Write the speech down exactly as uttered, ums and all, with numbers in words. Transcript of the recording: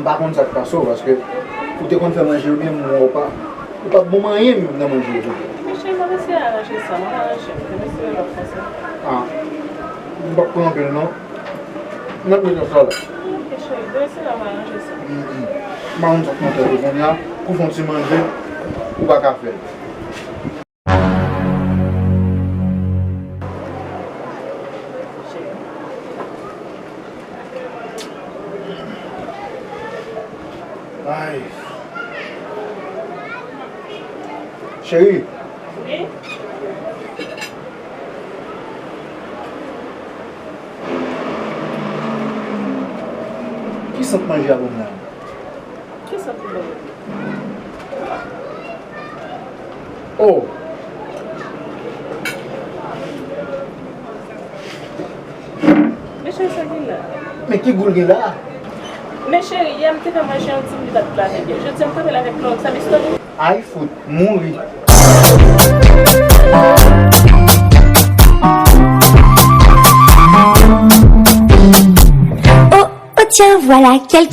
Pa konn sa k pase w, paske ou te konn fè manje yo, men mwen ou pa, ou pa bon manyen menm nan manje yo. Men cheri, m ap eseye aranje sa, m ap aranje, m ap eseye lòt fwa sa. Ah, m p ap pran anpil non. N ap met yon sa la. Ok cheri, m ap eseye aranje sa. Mm, mm. M pa konn sa k nan tèt ou kounye a, pou fè yon ti manje, ou pa ka fè l. Ay. Cheri. Wi? Ki sant manje a bon la? Ki sant li bon? Oh! Men cheri, sa gen la? Men ki gou l gen la? Men cheri, yè m te fè manje yon ti m li pa t lave byen. Jodi a m kanpe l avèk lòt sa, men sitwa li. Ay fout, mouri. Oh, oh, tiens, voilà quelqu'un.